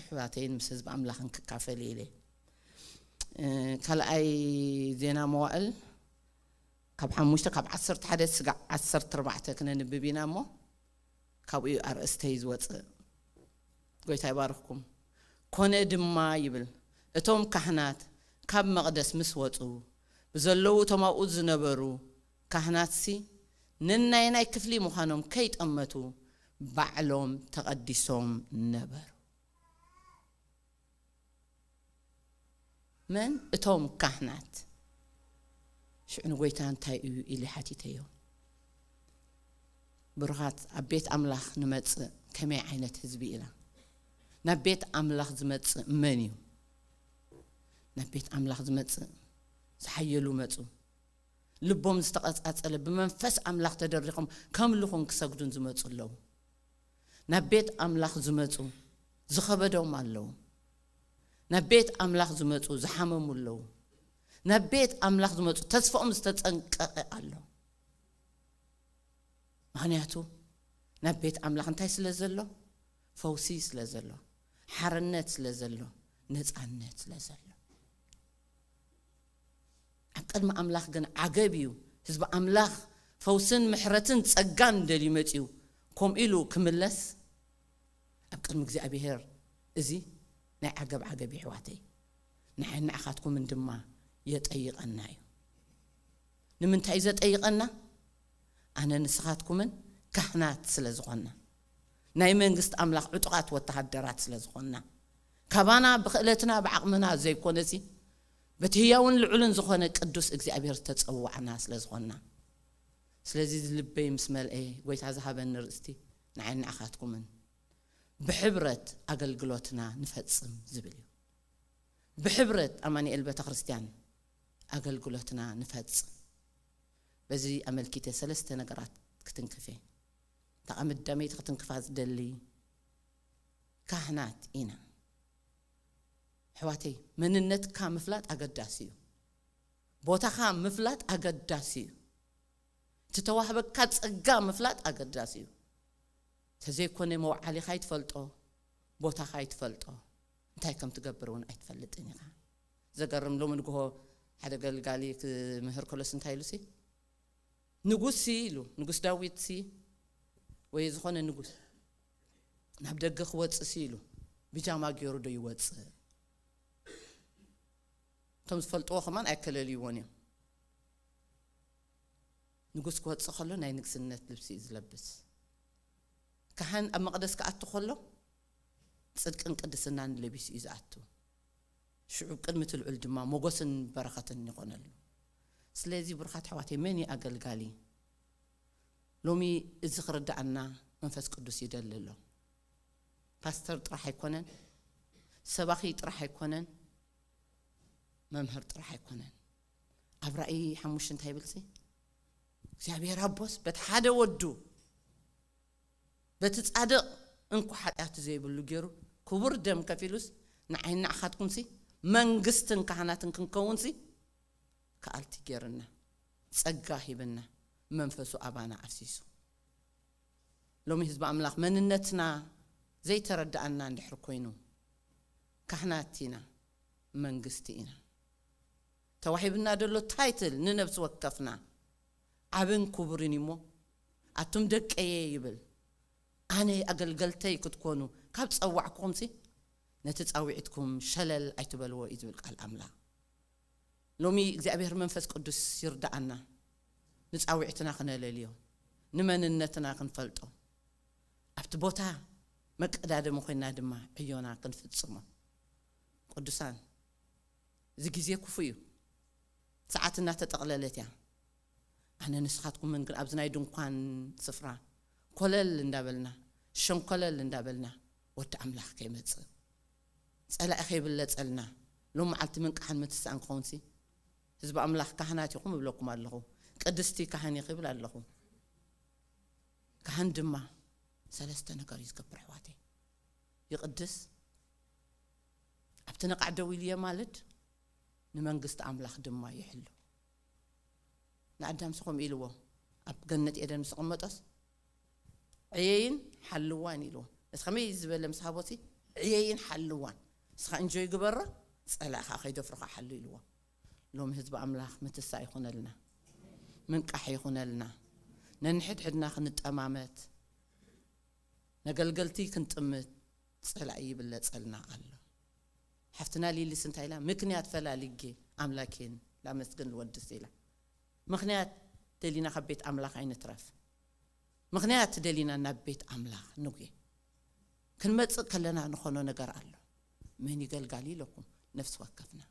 ኣሕዋተይን ምስ ህዝቢ ኣምላኽን ክካፈል ኢለ። እ፣ ካልኣይ ዜና መዋእል ካብ ሓሙሽተ፣ ካብ ዓሰርተ ሓደ ስጋዕ ዓሰርተ ኣርባዕተ ክነንብብ ኢና እሞ፣ ካብኡ እዩ ኣርእስተይ ዝወፅእ። ጎይታ ይባርኽኩም። ኮነ ድማ ይብል፣ እቶም ካህናት ካብ መቕደስ ምስ ወፁ፣ ብዘለዉ እቶም ኣብኡ ዝነበሩ ካህናትሲ ነናይናይ ክፍሊ ምዃኖም ከይጠመቱ ባዕሎም ተቐዲሶም ነበሩ። መን? እቶም ካህናት። ሽዑ ንጎይታ እንታይ እዩ ኢለ ሓቲተዮ። ብሩኻት፣ ኣብ ቤት ኣምላኽ ንመጽእ ከመይ ዓይነት ህዝቢ ኢና? ናብ ቤት ኣምላኽ ዝመጽእ መን እዩ? ናብ ቤት ኣምላኽ ዝመጽእ ዝሓየሉ መጹ። ልቦም ዝተቐጻጸለ፣ ብመንፈስ ኣምላኽ ተደሪኾም ከምልኹን ክሰግዱን ዝመጹ ኣለዉ። ናብ ቤት ኣምላኽ ዝመጹ ዝኸበዶም ኣለዉ። ናብ ቤት ኣምላኽ ዝመጹ ዝሓመሙ ኣለዉ። ናብ ቤት ኣምላኽ ዝመጹ ተስፋኦም ዝተጸንቀቐ ኣሎ። ምኽንያቱ ናብ ቤት ኣምላኽ እንታይ ስለ ዘሎ? ፈውሲ ስለ ዘሎ፣ ሓርነት ስለ ዘሎ፣ ነጻነት ስለ ዘሎ። ኣብ ቅድሚ ኣምላኽ ግን ዓገብ እዩ። ህዝቢ ኣምላኽ ፈውስን ምሕረትን ጸጋን ደልዩ መጺኡ፣ ከምኡ ኢሉ ክምለስ ኣብ ቅድሚ እግዚኣብሔር፣ እዚ ናይ ዓገብ ዓገብ እዩ፣ ኣሕዋተይ። ንዓይን ንዓኻትኩምን ድማ የጠይቐና እዩ። ንምንታይ እዩ ዘጠይቐና? ኣነ ንስኻትኩምን ካህናት ስለ ዝኾንና፣ ናይ መንግስቲ ኣምላኽ ዕጡቓት ወተሃደራት ስለ ዝኾንና፣ ካባና ብኽእለትና ብዓቕምና ዘይኮነሲ፣ በቲ ህያውን ልዑልን ዝኾነ ቅዱስ እግዚኣብሔር ዝተጸዋዕና ስለ ዝኾንና። ስለዚ እዚ ልበይ ምስ መልአ፣ ጎይታ ዝሃበኒ ርእስቲ ንዓይን ንዓኻትኩምን ብሕብረት ኣገልግሎትና ንፈጽም ዝብል እዩ። ብሕብረት ኣማኑኤል ቤተ ክርስቲያን ኣገልግሎትና ንፈጽም። በዚ ኣመልኪተ ሰለስተ ነገራት ክትንክፍ እየ። እታ ቀዳመይቲ ክትንክፋ ዝደሊ፣ ካህናት ኢና። ኣሕዋተይ፣ መንነትካ ምፍላጥ ኣገዳሲ እዩ። ቦታኻ ምፍላጥ ኣገዳሲ እዩ። እቲ ተዋህበካ ጸጋ ምፍላጥ ኣገዳሲ እዩ። ተዘይኮነ መውዓሊኻ ኣይትፈልጦ፣ ቦታኻ ኣይትፈልጦ፣ እንታይ ከም ትገብር እውን ኣይትፈልጥን ኢኻ። ዘገርም፣ ሎሚ ንግሆ ሓደ ገልጋሊ ክምህር ከሎስ እንታይ ኢሉሲ? ንጉስሲ ኢሉ፣ ንጉስ ዳዊትሲ ወይ ዝኾነ ንጉስ ናብ ደገ ክወጽእሲ ኢሉ፣ ቢጃማ ገይሩ ዶ ይወጽእ? እቶም ዝፈልጥዎ ከማን ኣይከለልይዎን እዮም። ንጉስ ክወጽእ ከሎ ናይ ንግስነት ልብሲ እዩ ዝለብስ። ካህን ኣብ መቕደስ ክኣቱ ከሎ ጽድቅን ቅድስናን ለቢሱ እዩ ዝኣቱ። ሽዑ ቅድሚ እቲ ልዑል ድማ ሞገስን በረኸትን ይኾነሉ። ስለዚ ብሩኻት ኣሕዋተይ፣ መን እዩ ኣገልጋሊ? ሎሚ እዚ ክርድኣና መንፈስ ቅዱስ ይደሊ ኣሎ። ፓስተር ጥራሕ ኣይኮነን፣ ሰባኺ ጥራሕ ኣይኮነን፣ መምህር ጥራሕ ኣይኮነን። ኣብ ራእይ ሓሙሽተ እንታይ ይብልሲ? እግዚኣብሔር ኣቦስ በቲ ሓደ ወዱ፣ በቲ ጻድቕ እንኳ ሓጢኣቱ ዘይብሉ ገይሩ ክቡር ደም ከፊሉስ፣ ንዓይን ንዓኻትኩምሲ መንግስትን ካህናትን ክንከውንሲ ከኣልቲ ገይርና፣ ጸጋ ሂብና፣ መንፈሱ ኣባና ኣፍሲሱ። ሎሚ ህዝቢ ኣምላኽ መንነትና ዘይተረድኣና እንድሕር ኮይኑ፣ ካህናት ኢና፣ መንግስቲ ኢና። ተዋሂብና ዘሎ ታይትል ንነብሲ ወከፍና ዓብን ክቡርን እዩሞ፣ ኣቱም ደቀየ ይብል። ኣነ ኣገልገልተይ ክትኮኑ ካብ ጸዋዕኩኹምሲ፣ ነቲ ጻውዒትኩም ሸለል ኣይትበልዎ እዩ ዝብል ቃል ኣምላኽ። ሎሚ እግዚኣብሔር መንፈስ ቅዱስ ይርድኣና፣ ንጻውዒትና ክነለልዮ፣ ንመንነትና ክንፈልጦ፣ ኣብቲ ቦታ መቀዳደሚ ኮይና ድማ ዕዮና ክንፍጽሞ። ቅዱሳን፣ እዚ ግዜ ክፉእ እዩ። ሰዓት እናተጠቕለለት እያ። ኣነ ንስኻትኩምን ግን ኣብዚ ናይ ድንኳን ስፍራ ኮለል እንዳበልና፣ ሸንኮለል እንዳበልና፣ ወዲ ኣምላኽ ከይመጽእ፣ ጸላኢ ከይብለጸልና፣ ሎም መዓልቲ ምንቃሕን ምትሳእን ክኸውንሲ፣ ህዝቢ ኣምላኽ ካህናት ኢኹም እብለኩም ኣለኹ። ቅድስቲ ካህን ኢኺ እብል ኣለኹ። ካህን ድማ ሰለስተ ነገር እዩ ዝገብር፣ ኣሕዋተይ። ይቕድስ፣ ኣብቲ ነቓዕ ደው ኢሉ የማልድ፣ ንመንግስቲ ኣምላኽ ድማ ይሕሉ። ንኣዳምሲ ከምኡ ኢልዎ፣ ኣብ ገነት ኤደን ምስ ኣቐመጦስ፣ ዕየይን ሓልዋን ኢልዎ። እዚ ከመይ ዝበለ ምስ ሃቦሲ፣ ዕየይን ሓልዋን፣ ንስኻ እንጆይ ግበሮ፣ ጸላእኻ ከይደፍርኻ ሓሉ ኢልዎ። ሎም ህዝቢ ኣምላኽ ምትሳ ይኹነልና፣ ምንቃሕ ይኹነልና። ነንሕድሕድና ክንጠማመት፣ ነገልገልቲ ክንጥምት ጸላኢ ይብለጸልና ኣሎ። ሓፍትና ሊሊስ እንታይ ኢላ? ምክንያት ፈላልጌ ኣምላኬን ላመስግን ልወድስ ኢላ። ምክንያት ደሊና ካብ ቤት ኣምላኽ ኣይንትረፍ። ምክንያት ደሊና ናብ ቤት ኣምላኽ ንጉየ። ክንመጽእ ከለና ንኾኖ ነገር ኣሎ። መን ይገልጋል ኢለኩም? ነፍሲ ወከፍና።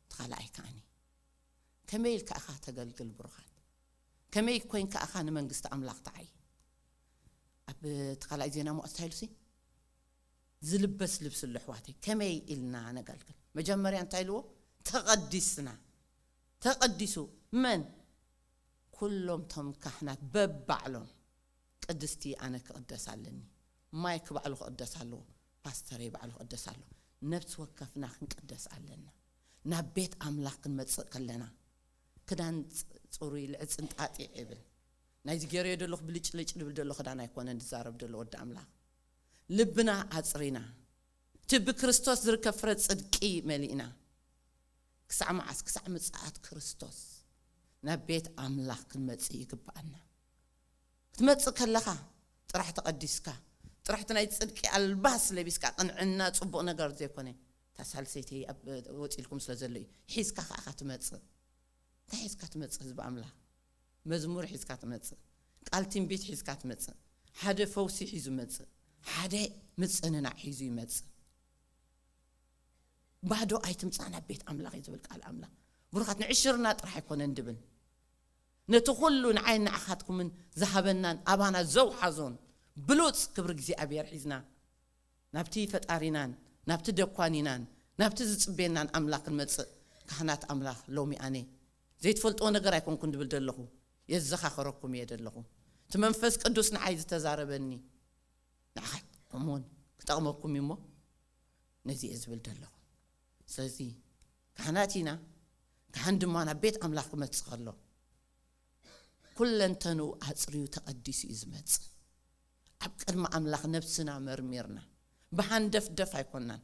እቲ ካልኣይ ከኣኒ ከመይ ኢልካ ኢኻ ተገልግል ብሩኻት? ከመይ ኮይንካ ኢኻ ንመንግስቲ ኣምላኽ ትዓይ? ኣብ እቲ ካልኣይ ዜና ሞስ እንታይ ኢሉሲ? ዝልበስ ልብሲ ኣሎ ኣሕዋተይ። ከመይ ኢልና ነገልግል? መጀመርያ እንታይ ኢልዎ? ተቐዲስና። ተቐዲሱ መን? ኩሎም ቶም ካህናት በባዕሎም። ቅድስቲ ኣነ ክቕደስ ኣለኒ፣ ማይክ ባዕሉ ክቕደስ ኣለዎ፣ ፓስተረይ ባዕሉ ክቕደስ ኣለዎ። ነብሲ ወከፍና ክንቅደስ ኣለና። ናብ ቤት ኣምላኽ ክንመጽእ ከለና ክዳን ጽ- ጽሩይ ልዕጽንጣጢዕ ይብል። ናይዚ ገይረዮ ዘለኹ ብልጭልጭ ድብል ዘሎ ክዳን ኣይኮነን ዝዛረብ ዘሎ ወዲ ኣምላኽ። ልብና ኣጽሪና እቲ ብክርስቶስ ዝርከብ ፍረ ጽድቂ መሊእና ክሳዕ መዓስ? ክሳዕ ምጽኣት ክርስቶስ ናብ ቤት ኣምላኽ ክንመጽእ ይግብኣና። ክትመጽእ ከለኻ ጥራሕ ተቐዲስካ፣ ጥራሕ እቲ ናይ ጽድቂ ኣልባስ ለቢስካ፣ ቅንዕና ጽቡቕ ነገር ዘይኮነ፣ እታ ሳልሰይቲ ኣብ ወጺልኩም ስለ ዘሎ እዩ። ሒዝካ ከኣ ኢኻ ትመጽእ። እንታይ ሒዝካ ትመጽእ ህዝቢ ኣምላኽ? መዝሙር ሒዝካ ትመጽእ፣ ቃል ትንቢት ሒዝካ ትመጽእ። ሓደ ፈውሲ ሒዙ ይመጽእ፣ ሓደ ምጽንናዕ ሒዙ ይመጽእ። ባዶ ኣይትምጻእ ናብ ቤት ኣምላኽ እዩ ዝብል ቃል ኣምላኽ። ብሩኻት ንዕሽርና ጥራሕ ኣይኮነን ድብል፣ ነቲ ኩሉ ንዓይን ንዓኻትኩምን ዝሃበናን ኣባና ዘውሓዞን ብሉጽ ክብሪ እግዚኣብሔር ሒዝና ናብቲ ፈጣሪናን ናብቲ ደኳኒናን ናብቲ ዝጽቤናን ኣምላኽ ክንመጽእ፣ ካህናት ኣምላኽ፣ ሎሚ ኣነ ዘይትፈልጥዎ ነገር ኣይኮንኩን ድብል ደለኹ፣ የዘኻኸረኩም እየ ደለኹ። እቲ መንፈስ ቅዱስ ንዓይ ዝተዛረበኒ ንዓኻትኩም እውን ክጠቕመኩም እዩ እሞ ነዚ እየ ዝብል ደለኹ። ስለዚ ካህናት ኢና። ካህን ድማ ናብ ቤት ኣምላኽ ክመጽእ ከሎ ኩለንተንኡ ኣጽርዩ ተቐዲሱ እዩ ዝመጽእ። ኣብ ቅድሚ ኣምላኽ ነብስና መርሚርና ብሃንደፍደፍ ኣይኮናን።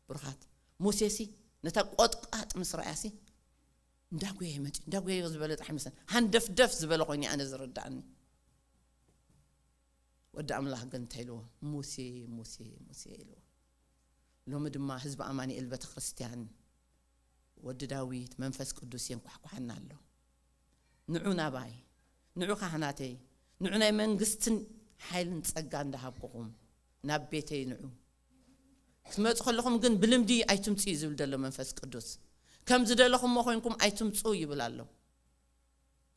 ብሩኻት፣ ሙሴሲ ነታ ቆጥቃጥ ምስ ረኣያሲ እንዳጎየ ይመጽእ፣ እንዳጎየ ዝበለ ጥራሕ ይመስለን። ሃንደፍደፍ ዝበለ ኮይኑ ኣነ ዝርዳእኒ። ወዲ ኣምላኽ ግን እንታይ ኢልዎ? ሙሴ፣ ሙሴ፣ ሙሴ ኢልዎ። ሎሚ ድማ ህዝቢ ኣማኑኤል ቤተ ክርስቲያን ወዲ ዳዊት መንፈስ ቅዱስ የንኳሕኳሓና ኣሎ። ንዑ ናባይ፣ ንዑ ካህናተይ፣ ንዑ ናይ መንግስትን ሓይልን ጸጋ እንዳሃብኩኹም ናብ ቤተይ ንዑ። ክትመጹ ከለኹም ግን ብልምዲ ኣይትምጹ እዩ ዝብል ዘሎ መንፈስ ቅዱስ። ከም ዝደለኹምዎ ኮይንኩም ኣይትምጹ ይብል ኣሎ።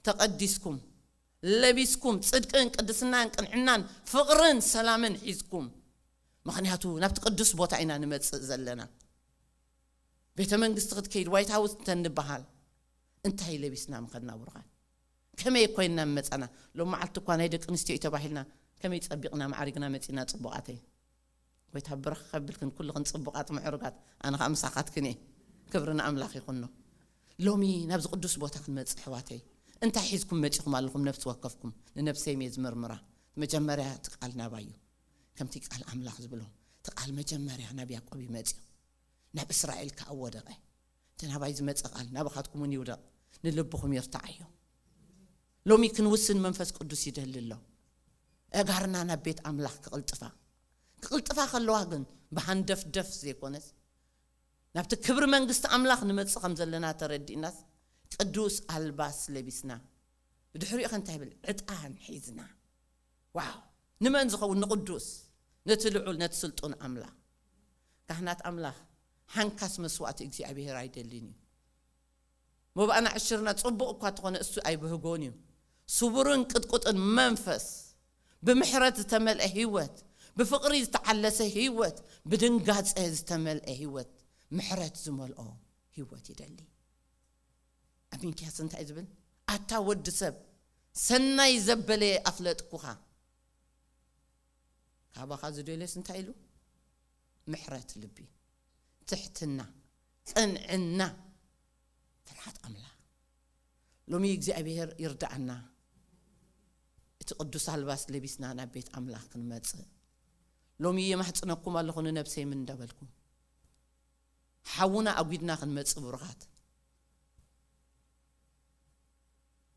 ተቐዲስኩም፣ ለቢስኩም፣ ጽድቅን ቅድስናን ቅንዕናን ፍቕርን ሰላምን ሒዝኩም። ምኽንያቱ ናብቲ ቅዱስ ቦታ ኢና ንመጽእ ዘለና። ቤተ መንግስቲ ክትከይድ፣ ዋይት ሃውስ እንተ ንበሃል፣ እንታይ ለቢስና ምኸድና ብሩኻት? ከመይ ኮይንና መጻና? ሎም መዓልቲ እኳ ናይ ደቂ ኣንስትዮ እዩ ተባሂልና፣ ከመይ ጸቢቕና ማዕሪግና መጺና ጽቡቓተይ። ጎይታ ብርኽ ከብልክን ኩልኽን ጽቡቓት ምዕሩጋት፣ ኣነ ኸኣ ምሳኻትክን እየ። ክብሪ ንኣምላኽ ይኹኖ። ሎሚ ናብዚ ቅዱስ ቦታ ክንመጽእ ኣሕዋተይ፣ እንታይ ሒዝኩም መጺኹም ኣለኹም? ነፍሲ ወከፍኩም ንነፍሰይ እየ ዝምርምራ። መጀመርያ እቲ ቃል ናባይ እዩ። ከምቲ ቃል ኣምላኽ ዝብሎ፣ እቲ ቃል መጀመርያ ናብ ያዕቆብ እዩ መጺኡ፣ ናብ እስራኤል ከኣ ወደቐ። እቲ ናባይ ዝመጸ ቃል ናባኻትኩም እውን ይውደቕ፣ ንልብኹም ይርትዓዮ። ሎሚ ክንውስን መንፈስ ቅዱስ ይደሊ ኣሎ። ኣእጋርና ናብ ቤት ኣምላኽ ክቕልጥፋ፣ ክቕልጥፋ ከለዋ ግን ብሃንደፍደፍ ዘይኮነስ ናብቲ ክብሪ መንግስቲ ኣምላኽ ንመጽእ ከም ዘለና ተረዲእናስ ቅዱስ ኣልባስ ለቢስና። ብድሕሪኡ ከ እንታይ ይብል? ዕጣን ሒዝና። ዋው! ንመን ዝኸውን? ንቅዱስ፣ ነቲ ልዑል፣ ነቲ ስልጡን ኣምላኽ። ካህናት ኣምላኽ፣ ሓንካስ መስዋእቲ እግዚኣብሔር ኣይደልን እዩ። መባእና ዕሽርና ጽቡቕ እኳ ተኾነ እሱ ኣይብህጎን እዩ። ስቡርን ቅጥቁጥን መንፈስ፣ ብምሕረት ዝተመልአ ህይወት፣ ብፍቕሪ ዝተዓለሰ ህይወት፣ ብድንጋጸ ዝተመልአ ህይወት፣ ምሕረት ዝመልኦ ህይወት ይደሊ። ኣብ ሚክያስ እንታይ እዩ ዝብል? ኣታ ወዲ ሰብ፣ ሰናይ ዘበለ ኣፍለጥኩኻ። ካባኻ ዝደልዮስ እንታይ ኢሉ? ምሕረት ልቢ፣ ትሕትና፣ ቅንዕና፣ ፍርሓት ኣምላኽ። ሎሚ እግዚኣብሔር ይርዳኣና። እቲ ቅዱስ ኣልባስ ለቢስና ናብ ቤት ኣምላኽ ክንመጽእ። ሎሚ የማሕጽነኩም ኣለኹ ንነብሰይ ምን እንዳበልኩ። ሓውና ኣጒድና ክንመጽእ ብሩኻት።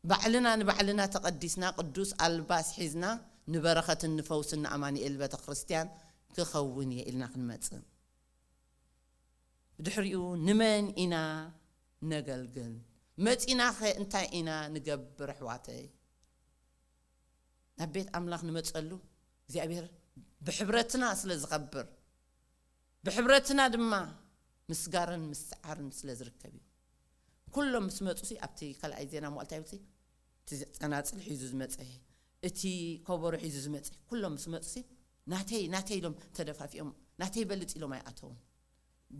ባዕልና ንባዕልና ተቐዲስና ቅዱስ ኣልባስ ሒዝና ንበረኸትን ንፈውስን ንኣማኑኤል ቤተ ክርስቲያን ክኸውን እየ ኢልና ክንመጽእ። ብድሕሪኡ ንመን ኢና ነገልግል? መጺናኸ እንታይ ኢና ንገብር ኣሕዋተይ? ናብ ቤት ኣምላኽ ንመጸሉ እግዚኣብሔር ብሕብረትና ስለ ዝኸብር፣ ብሕብረትና ድማ ምስጋርን ምስዓርን ስለ ዝርከብ እዩ። ኩሎም ምስ መጹ ሲ ኣብቲ ካልኣይ ዜና መዋዕልታ ይብል ሲ፣ እቲ ጸናጽል ሒዙ ዝመጸ፣ እቲ ከበሮ ሒዙ ዝመጸ፣ ኩሎም ምስ መጹ ሲ ናተይ ናተይ ኢሎም ተደፋፊኦም፣ ናተይ በልጽ ኢሎም ኣይኣተውን።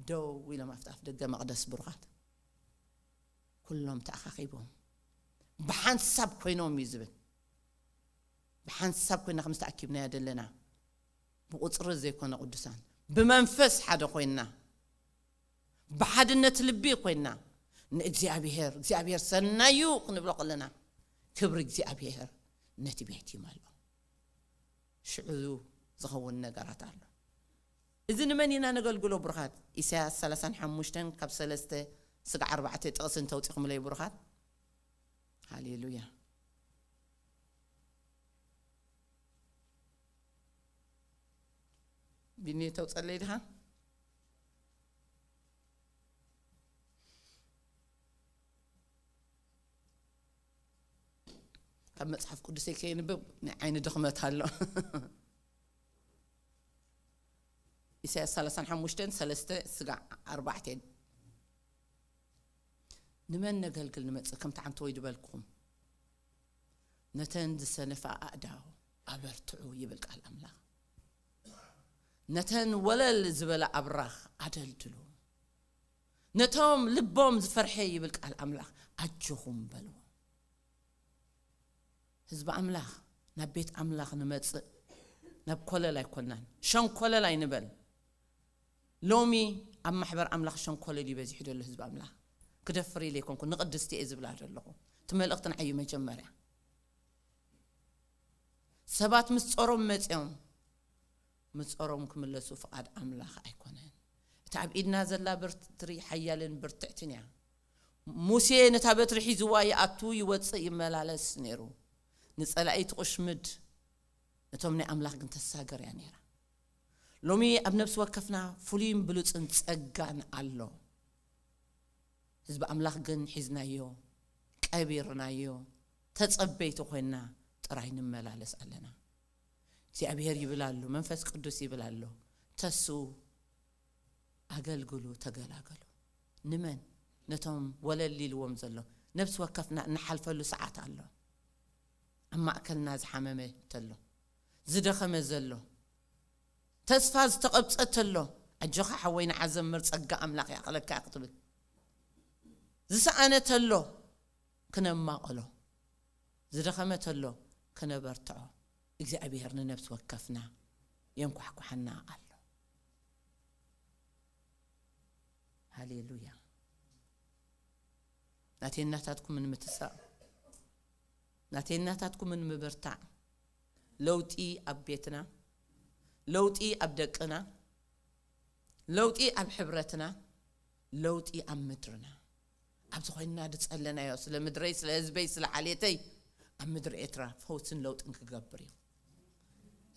ደው ኢሎም ኣብቲ ኣፍ ደገ መቕደስ ብሩኻት ኩሎም ተኣኻኺቦም ብሓንሳብ ኮይኖም እዩ ዝብል። ብሓንሳብ ኮይና ከም ዝተኣኪብናዮ ዘለና ብቁጽሪ ዘይኮነ ቅዱሳን ብመንፈስ ሓደ ኮይና ብሓድነት ልቢ ኮይና ንእግዚኣብሔር እግዚኣብሔር ሰናዩ ክንብሎ ከለና ክብሪ እግዚኣብሔር ነቲ ቤት ይመልኦ። ሽዑ ዝኸውን ነገራት ኣሎ። እዚ ንመን ኢና ነገልግሎ ብሩኻት? ኢሳያስ ሰላሳን ሓሙሽተን ካብ ሰለስተ ስጋዕ ኣርባዕተ ጥቕሲ እንተውፂኹምለይ ብሩኻት። ሃሌሉያ። ቢኒ ተውፀለይ ድኻ? ካብ መጽሓፍ ቅዱሰይ ከየንብብ ናይ ዓይኒ ድኽመት ኣሎ። ኢሳያስ ሰላሳን ሓሙሽተን ሰለስተ ስጋዕ ኣርባዕተ። ንመን ነገልግል ንመጽእ? ከምቲ ሓንቲ ወይ ዝበልኩኹም፣ ነተን ዝሰነፋ ኣእዳው ኣበርትዑ ይብል ቃል ኣምላኽ። ነተን ወለል ዝበላ ኣብራኽ ኣደልድሉ። ነቶም ልቦም ዝፈርሐ ይብል ቃል ኣምላኽ ኣጆኹም በልዎ። ህዝቢ ኣምላኽ ናብ ቤት ኣምላኽ ንመጽእ ናብ ኮለል ኣይኮናን፣ ሸንኮለል ኣይንበል። ሎሚ ኣብ ማሕበር ኣምላኽ ሸንኮለል እዩ በዚሑ ዘሎ ህዝቢ ኣምላኽ። ክደፍር ኢለ ኣይኮንኩ፣ ንቅድስቲ እየ ዝብላ ዘለኹ። እቲ መልእኽቲ ንዓይ እዩ መጀመርያ። ሰባት ምስ ጾሮም መጺኦም ምጾሮም ክምለሱ ፍቓድ ኣምላኽ ኣይኮነን። እታ ኣብ ኢድና ዘላ በትሪ ሓያልን ብርትዕትን እያ። ሙሴ ነታ በትሪ ሒዝዋ ይኣቱ ይወጽእ ይመላለስ ነይሩ። ንጸላኢ ትቑሽምድ፣ ነቶም ናይ ኣምላኽ ግን ተሳገር እያ ነይራ። ሎሚ ኣብ ነፍሲ ወከፍና ፍሉይን ብሉጽን ጸጋን ኣሎ። ህዝቢ ኣምላኽ ግን ሒዝናዮ፣ ቀቢርናዮ፣ ተጸበይቲ ኮይንና ጥራይ ንመላለስ ኣለና። እግዚኣብሔር ይብል ኣሎ፣ መንፈስ ቅዱስ ይብል ኣሎ፣ ተስኡ፣ ኣገልግሉ፣ ተገላገሉ። ንመን? ነቶም ወለል ኢልዎም ዘሎ። ነብሲ ወከፍና እንሓልፈሉ ሰዓት ኣሎ። ኣብ ማእከልና ዝሓመመ ተሎ፣ ዝደኸመ ዘሎ፣ ተስፋ ዝተቐብጸ ተሎ፣ ኣጆኻ ሓወይ ንዓ ዘምር፣ ጸጋ ኣምላኽ ይኣኽለካ ክትብል፣ ዝሰኣነ ተሎ ክነማቐሎ፣ ዝደኸመ ተሎ ክነበርትዖ፣ እግዚኣብሔር ንነብሲ ወከፍና የንኳሕኳሓና ኣሎ። ሃሌሉያ። ናተይ እናታትኩምን ምትሳእ፣ ናተይ እናታትኩምን ምብርታዕ፣ ለውጢ ኣብ ቤትና፣ ለውጢ ኣብ ደቅና፣ ለውጢ ኣብ ሕብረትና፣ ለውጢ ኣብ ምድርና። ኣብዚ ኮይንና ዝጸለናዮ ስለ ምድረይ፣ ስለ ህዝበይ፣ ስለ ዓሌተይ ኣብ ምድሪ ኤርትራ ፈውስን ለውጥን ክገብር እዩ።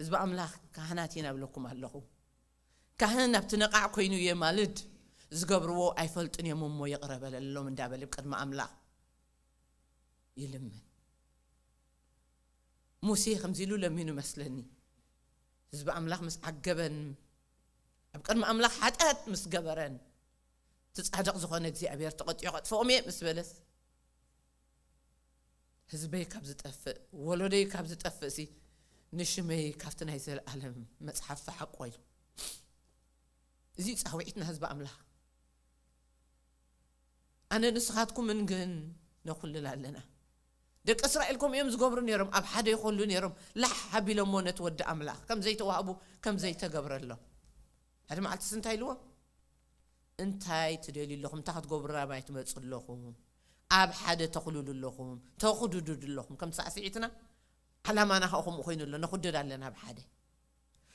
ህዝቢ ኣምላኽ ካህናት ኢና ብለኩም ኣለኹ። ካህን ኣብቲ ነቓዕ ኮይኑ የማልድ፣ ዝገብርዎ ኣይፈልጡን እዮም እሞ ይቕረ በለሎም እንዳበለ ኣብ ቅድሚ ኣምላኽ ይልምን። ሙሴ ከምዚ ኢሉ ለሚኑ መስለኒ። ህዝቢ ኣምላኽ ምስ ዓገበን፣ ኣብ ቅድሚ ኣምላኽ ሓጢኣት ምስ ገበረን፣ እቲ ጻድቕ ዝኾነ እግዚኣብሔር ተቐጢዑ ከጥፍኦም እየ ምስ በለስ፣ ህዝበይ ካብ ዝጠፍእ፣ ወለዶይ ካብ ዝጠፍእ ሲ፣ ንሽመይ ካብቲ ናይ ዘለኣለም መጽሓፍ ፈሓቆ ኢሉ። እዚ እዩ ጻውዒትና ህዝቢ ኣምላኽ። ኣነ ንስኻትኩምን ግን ነኹልል ኣለና። ደቂ እስራኤል ከምኡ እዮም ዝገብሩ ነይሮም፣ ኣብ ሓደ ይኾሉ ነይሮም። ላሕ ኣቢሎሞ ነቲ ወዲ ኣምላኽ፣ ከም ዘይተዋህቡ፣ ከም ዘይተገብረሎም። ሓደ መዓልትስ እንታይ ኢልዎ? እንታይ ትደልዩ ኣለኹም? እንታይ ክትገብሩ ናባይ ትመጹ ኣለኹም? ኣብ ሓደ ተኹልሉ ኣለኹም፣ ተኹድድዱ ኣለኹም። ከም ሳዕስዒትና ዓላማና ከዓ ከምኡ ኮይኑ ኣሎ፣ ነኹድድ ኣለና ኣብ ሓደ።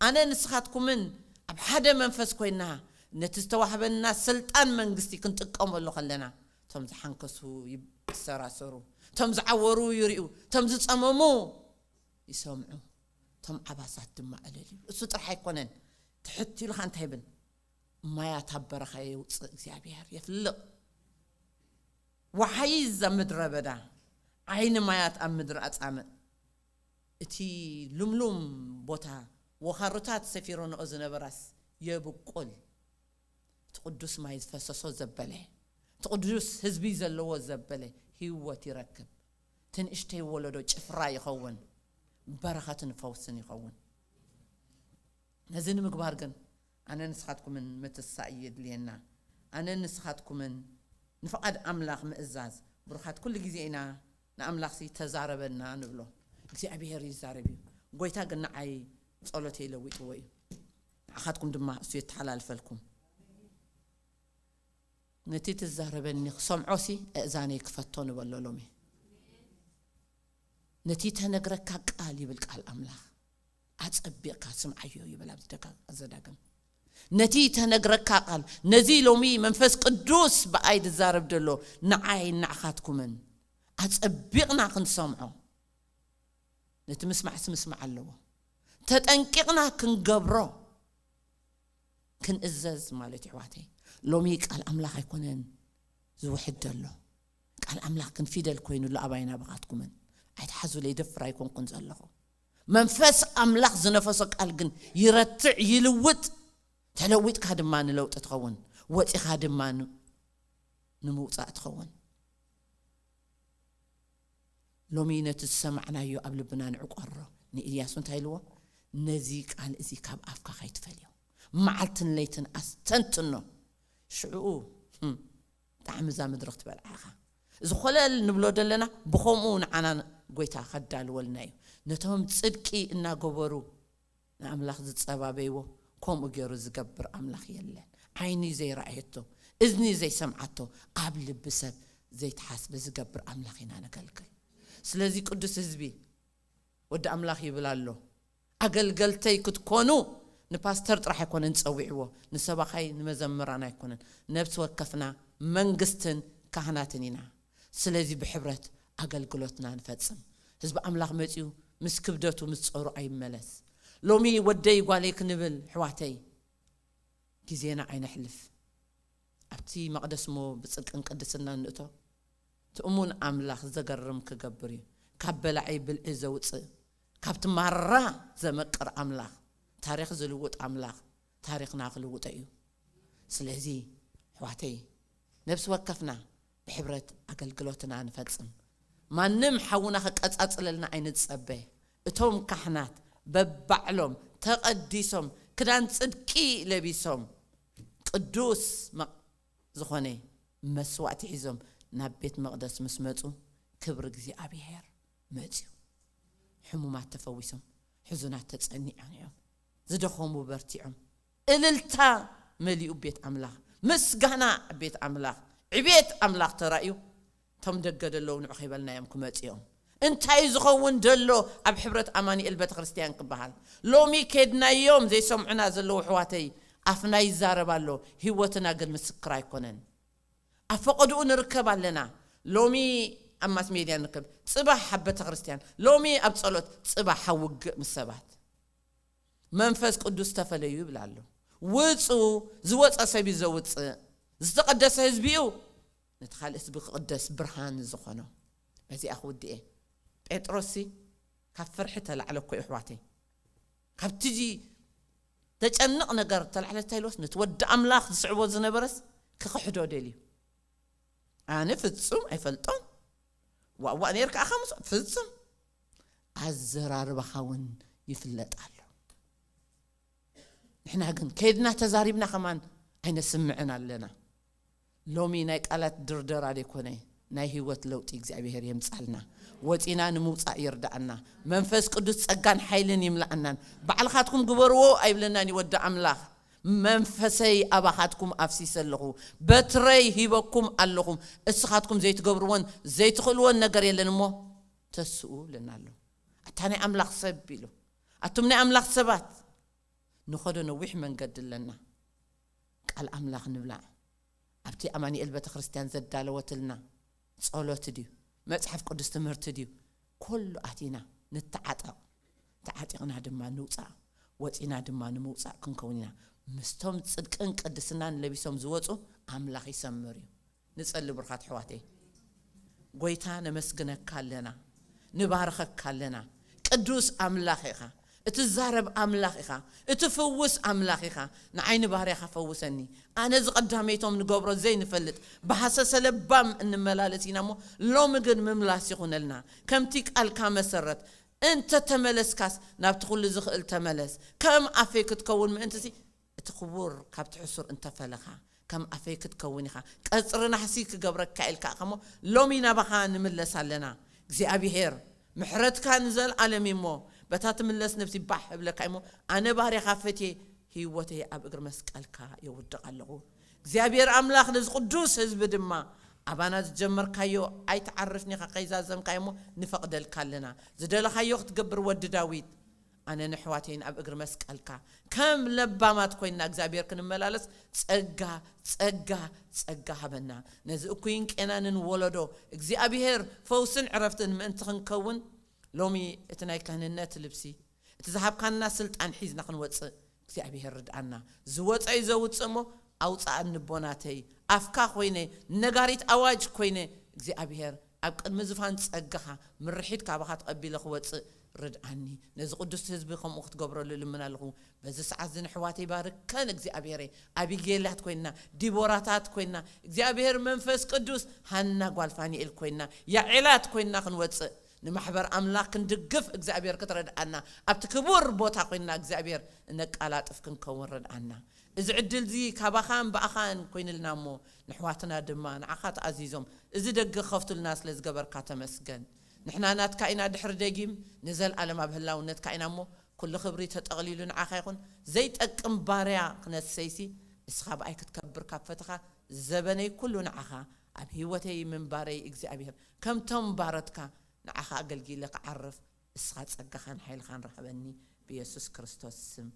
ኣነ ንስኻትኩምን ኣብ ሓደ መንፈስ ኮይና ነቲ ዝተዋህበና ስልጣን መንግስቲ ክንጥቀመሉ ከለና፣ እቶም ዝሓንከሱ ይሰራሰሩ፣ እቶም ዝዓወሩ ይርእዩ፣ እቶም ዝጸመሙ ይሰምዑ፣ እቶም ዓባሳት ድማ ዕልል ይብሉ። እሱ ጥራሕ ኣይኮነን። ትሕት ኢልካ እንታይ ይብል? ማያት ኣብ በረኻ የውፅእ እግዚኣብሔር፣ የፍልቕ። ወሓይዝ ኣብ ምድረ በዳ፣ ዓይኒ ማያት ኣብ ምድሪ ኣጻምእ። እቲ ልምሉም ቦታ፣ ወኻርታት ሰፊረንኦ ዝነበራስ የብቁል። እቲ ቅዱስ ማይ ዝፈሰሶ ዘበለ፣ እቲ ቅዱስ ህዝቢ ዘለዎ ዘበለ ህይወት ይረክብ። እቲ ንእሽተይ ወለዶ ጭፍራ ይኸውን፣ በረኸትን ፈውስን ይኸውን። ነዚ ንምግባር ግን ኣነ ንስኻትኩምን ምትሳእ የድልየና። ኣነ ንስኻትኩምን ንፍቓድ ኣምላኽ ምእዛዝ። ብሩኻት፣ ኩሉ ግዜ ኢና ንኣምላኽሲ ተዛረበና ንብሎ። እግዚኣብሔር ይዛረብ እዩ። ጎይታ ግን ንዓይ ጸሎተይ ለዊጥዎ እዩ። ንዓኻትኩም ድማ እሱ የተሓላልፈልኩም። ነቲ ትዛረበኒ ክሰምዖሲ እእዛነይ ክፈቶ ንበሎ ሎሚ። ነቲ ተነግረካ ቃል ይብል ቃል ኣምላኽ። ኣጸቢቕካ ስምዓዮ ይብል ኣብዚ ደጋ-፣ ዘዳግም። ነቲ ተነግረካ ቃል፣ ነዚ ሎሚ መንፈስ ቅዱስ ብኣይ ዝዛረብ ዘሎ ንዓይ ንዓኻትኩምን ኣጸቢቕና ክንሰምዖ። ነቲ ምስማዕሲ ምስማዕ ኣለዎ። ተጠንቂቕና ክንገብሮ፣ ክንእዘዝ ማለት እዩ፣ ኣሕዋተይ። ሎሚ ቃል ኣምላኽ ኣይኮነን ዝውሕድ ዘሎ። ቃል ኣምላኽ ግን ፊደል ኮይኑ ኣሎ ኣባይን ኣባኻትኩምን። ኣይትሓዙለይ፣ ደፍር ኣይኮንኩን ዘለኹ። መንፈስ ኣምላኽ ዝነፈሶ ቃል ግን ይረትዕ፣ ይልውጥ። ተለዊጥካ ድማ ንለውጢ ትኸውን፣ ወጺኻ ድማ ን-፣ ንምውጻእ ትኸውን። ሎሚ ነቲ ዝሰማዕናዮ ኣብ ልብና ንዕቆሮ። ንኢልያስ እንታይ ኢልዎ? ነዚ ቃል እዚ ካብ ኣፍካ ከይትፈልዮ፣ መዓልትን ለይትን ኣስተንትኖ። ሽዕኡ፣ ህም፣ ጣዕሚ እዛ ምድሪ ክትበልዓ ኢኻ። እዚ ኾለል ንብሎ ዘለና ብኸምኡ ንዓና ጎይታ ከዳልወልና እዩ። ነቶም ጽድቂ እናገበሩ ንኣምላኽ ዝጸባበይዎ፣ ከምኡ ገይሩ ዝገብር ኣምላኽ የለን። ዓይኒ ዘይረኣየቶ፣ እዝኒ ዘይሰምዓቶ፣ ኣብ ልቢ ሰብ ዘይተሓስበ ዝገብር ኣምላኽ ኢና ነገልግል። ስለዚ ቅዱስ ህዝቢ፣ ወዲ ኣምላኽ ይብል ኣሎ፣ ኣገልገልተይ ክትኮኑ። ንፓስተር ጥራሕ ኣይኮነን ጸዊዕዎ፣ ንሰባኻይ ንመዘምራን ኣይኮነን፣ ነብሲ ወከፍና መንግስትን ካህናትን ኢና። ስለዚ ብሕብረት ኣገልግሎትና ንፈጽም። ህዝቢ ኣምላኽ መጺኡ ምስ ክብደቱ ምስ ጾሩ ኣይመለስ። ሎሚ ወደይ ጓለይ ክንብል፣ ኣሕዋተይ፣ ግዜና ኣይነሕልፍ። ኣብቲ መቕደስ እሞ ብጽድቅን ቅድስናን ንእቶ። እቲ እሙን ኣምላኽ ዘገርም ክገብር እዩ። ካብ በላዒ ብልዒ ዘውጽእ፣ ካብቲ ማራ ዘመቅር ኣምላኽ፣ ታሪኽ ዝልውጥ ኣምላኽ ታሪኽና ክልውጦ እዩ። ስለዚ ኣሕዋተይ፣ ነብሲ ወከፍና ብሕብረት ኣገልግሎትና ንፈጽም። ማንም ሓውና ክቀጻጽለልና ኣይንጸበ። እቶም ካህናት በባዕሎም ተቐዲሶም፣ ክዳን ጽድቂ ለቢሶም፣ ቅዱስ መ-፣ ዝኾነ መስዋእቲ ሒዞም ናብ ቤት መቕደስ ምስ መጹ፣ ክብሪ እግዚኣብሔር መጽዩ። ሕሙማት ተፈዊሶም፣ ሕዙናት ተጸኒዖም እዮም፣ ዝደኸሙ በርቲዖም። እልልታ መሊኡ ቤት ኣምላኽ፣ ምስጋና ኣብ ቤት ኣምላኽ፣ ዕቤት ኣምላኽ ተራእዩ። እቶም ደገ ደለዉ ንዑ ከይበልናዮም ክመጹ እዮም። እንታይ ዝኸውን ደሎ ኣብ ሕብረት ኣማኑኤል ቤተ ክርስቲያን ክበሃል? ሎሚ ከድናዮም ዘይሰምዑና ዘለዉ ኣሕዋተይ፣ ኣፍና ይዛረብ ኣሎ፣ ህይወትና ግን ምስክር ኣይኮነን። ኣብ ፈቐድኡ ንርከብ ኣለና። ሎሚ ኣብ ማስ ሜድያ ንርከብ፣ ጽባሕ ኣብ ቤተ ክርስቲያን፣ ሎሚ ኣብ ጸሎት፣ ጽባሕ ኣብ ውግእ ምስ ሰባት። መንፈስ ቅዱስ ተፈለዩ ይብል ኣሎ። ውጹ፣ ዝወጸ ሰብ እዩ ዘውጽእ። ዝተቐደሰ ህዝቢ እዩ፣ ነቲ ካልእ ህዝቢ ክቕደስ ብርሃን ዝኾኖ። በዚኣ ክውድኤ። ጴጥሮስሲ ካብ ፍርሒ ተላዕለ እኮ እዩ፣ ኣሕዋተይ። ካብቲ ዘጨንቕ ነገር ተላዕለ እንታይ ኢልዎስ፣ ነቲ ወዲ ኣምላኽ ዝስዕቦ ዝነበረስ ክኽሕዶ ደልዩ። ኣነ ፍጹም ኣይፈልጦን። ዋእ ዋእ ነይርካ ኣኻ ምስ-፣ ፍጹም። ኣዘራርባኻ እውን ይፍለጥ ኣሎ። ንሕና ግን ከይድና ተዛሪብና ከማን ኣይነስምዕን ኣለና። ሎሚ ናይ ቃላት ድርደራ ዘይኮነ፣ ናይ ህይወት ለውጢ እግዚኣብሔር የምጻልና። ወጺና ንምውጻእ ይርዳኣና። መንፈስ ቅዱስ ጸጋን ሓይልን ይምላኣናን። ባዕልኻትኩም ግበርዎ ኣይብለናን እዩ ወዲ ኣምላኽ። መንፈሰይ ኣባኻትኩም ኣፍሲሰ ኣለኹ፣ በትረይ ሂበኩም ኣለኹም። እስኻትኩም ዘይትገብርዎን ዘይትኽእልዎን ነገር የለን እሞ ተስኡ እለና ኣሎ። ኣታ ናይ ኣምላኽ ሰብ ኢሉ፣ ኣቱም ናይ ኣምላኽ ሰባት፣ ንኸዶ ነዊሕ መንገዲ ኣለና። ቃል ኣምላኽ ንብላዕ። ኣብቲ ኣማኑኤል ቤተ ክርስቲያን ዘዳለወትልና ጸሎት ድዩ፣ መጽሓፍ ቅዱስ ትምህርቲ ድዩ፣ ኩሉ ኣቲና ንተዓጠቕ። ተዓጢቕና ድማ ንውጻእ፣ ወጺና ድማ ንምውጻእ ክንከውን ኢና። ምስቶም ጽድቅን ቅድስናን ለቢሶም ዝወጹ ኣምላኽ ይሰምር እዩ። ንጸሊ ብርኻት ኣሕዋተይ። ጎይታ ነመስግነካ ኣለና፣ ንባርኸካ ኣለና። ቅዱስ ኣምላኽ ኢኻ፣ እትዛረብ ኣምላኽ ኢኻ፣ እትፍውስ ኣምላኽ ኢኻ። ንዓይ ንባርያኻ ፈውሰኒ። ኣነ ዝቐዳመይቶም ንገብሮ ዘይንፈልጥ ብሃሰሰ ለባም እንመላለስ ኢና እሞ፣ ሎሚ ግን ምምላስ ይኹነልና። ከምቲ ቃልካ መሰረት እንተ ተመለስካስ፣ ናብቲ ኩሉ ዝኽእል ተመለስ። ከም ኣፈይ ክትከውን ምእንትሲ፣ እቲ ክቡር ካብቲ ሕሱር እንተፈለኻ፣ ከም ኣፈይ ክትከውን ኢኻ። ቀጽሪ ናሕሲ ክገብረካ ኢልካ ኢኻ እሞ፣ ሎሚ ናባኻ ንምለስ ኣለና። እግዚኣብሄር፣ ምሕረትካ ንዘለኣለም እዩ እሞ፣ በታ ትምለስ ነብሲ ባሕ እብለካ እሞ፣ ኣነ ባርያኻ ፈትየ፣ ህይወተይ ኣብ እግሪ መስቀልካ የውድቕ ኣለኹ። እግዚኣብሄር ኣምላኽ፣ ነዚ ቅዱስ ህዝቢ ድማ፣ ኣባና ዝጀመርካዮ ኣይትዓርፍን ኢኻ፣ ከይዛዘምካዮ እሞ፣ ንፈቕደልካ ኣለና። ዝደለኻዮ ክትገብር፣ ወዲ ዳዊት፣ ኣነ ንኣሕዋተይን ኣብ እግሪ መስቀልካ ከም ለባማት ኮይንና እግዚኣብሔር ክንመላለስ ጸጋ፣ ጸጋ፣ ጸጋ ሃበና። ነዚ እኩይን ቄናንን ወለዶ እግዚኣብሔር ፈውስን ዕረፍትን ምእንቲ ክንከውን ሎሚ እቲ ናይ ክህንነት ልብሲ፣ እቲ ዝሃብካና ስልጣን ሒዝና ክንወጽእ እግዚኣብሔር ርድኣና። ዝወጸ እዩ ዘውጽእ እሞ ኣውጽኣኒ ኣቦ ናተይ፣ ኣፍካ ኮይነ፣ ነጋሪት ኣዋጅ ኮይነ እግዚኣብሔር ኣብ ቅድሚ ዝፋን ጸጋኻ ምርሒት ካባኻ ተቐቢለ ክወጽእ ርድኣኒ። ነዚ ቅዱስ ህዝቢ ከምኡ ክትገብረሉ ልምን ኣለኹ። በዚ ሰዓት እዚ ንሕዋተይ ባርከን እግዚኣብሔረይ። ኣቢጌላት ኮይንና፣ ዲቦራታት ኮይንና፣ እግዚኣብሔር መንፈስ ቅዱስ ሃና ጓል ፋኒኤል ኮይንና፣ ያዔላት ኮይንና ክንወጽእ፣ ንማሕበር ኣምላኽ ክንድግፍ እግዚኣብሔር ክትረድኣና፣ ኣብቲ ክቡር ቦታ ኮይንና እግዚኣብሔር እነቃላጥፍ ክንከውን ረድኣና። እዚ ዕድል እዚ ካባኻን ብኣኻን ኮይንልና እሞ፣ ንሕዋትና ድማ ንዓኻ ተኣዚዞም እዚ ደገ ክኸፍቱልና ስለ ዝገበርካ ተመስገን። ንሕና ናትካ ኢና ድሕሪ ደጊም፣ ንዘለኣለም ኣብ ህላውነትካ ኢና እሞ፣ ኩሉ ክብሪ ተጠቕሊሉ ንዓኻ ይኹን። ዘይጠቅም ባርያ ክነሰይሲ፣ እስኻ ብኣይ ክትከብር ካብ ፈተኻ፣ ዘበነይ ኩሉ ንዓኻ፣ ኣብ ህይወተይ ምንባረይ እግዚኣብሔር፣ ከምቶም ባረትካ ንዓኻ ኣገልጊለ ክዓርፍ፣ እስኻ ጸጋኻን ሓይልኻን ርሃበኒ፣ ብየሱስ ክርስቶስ ስም፣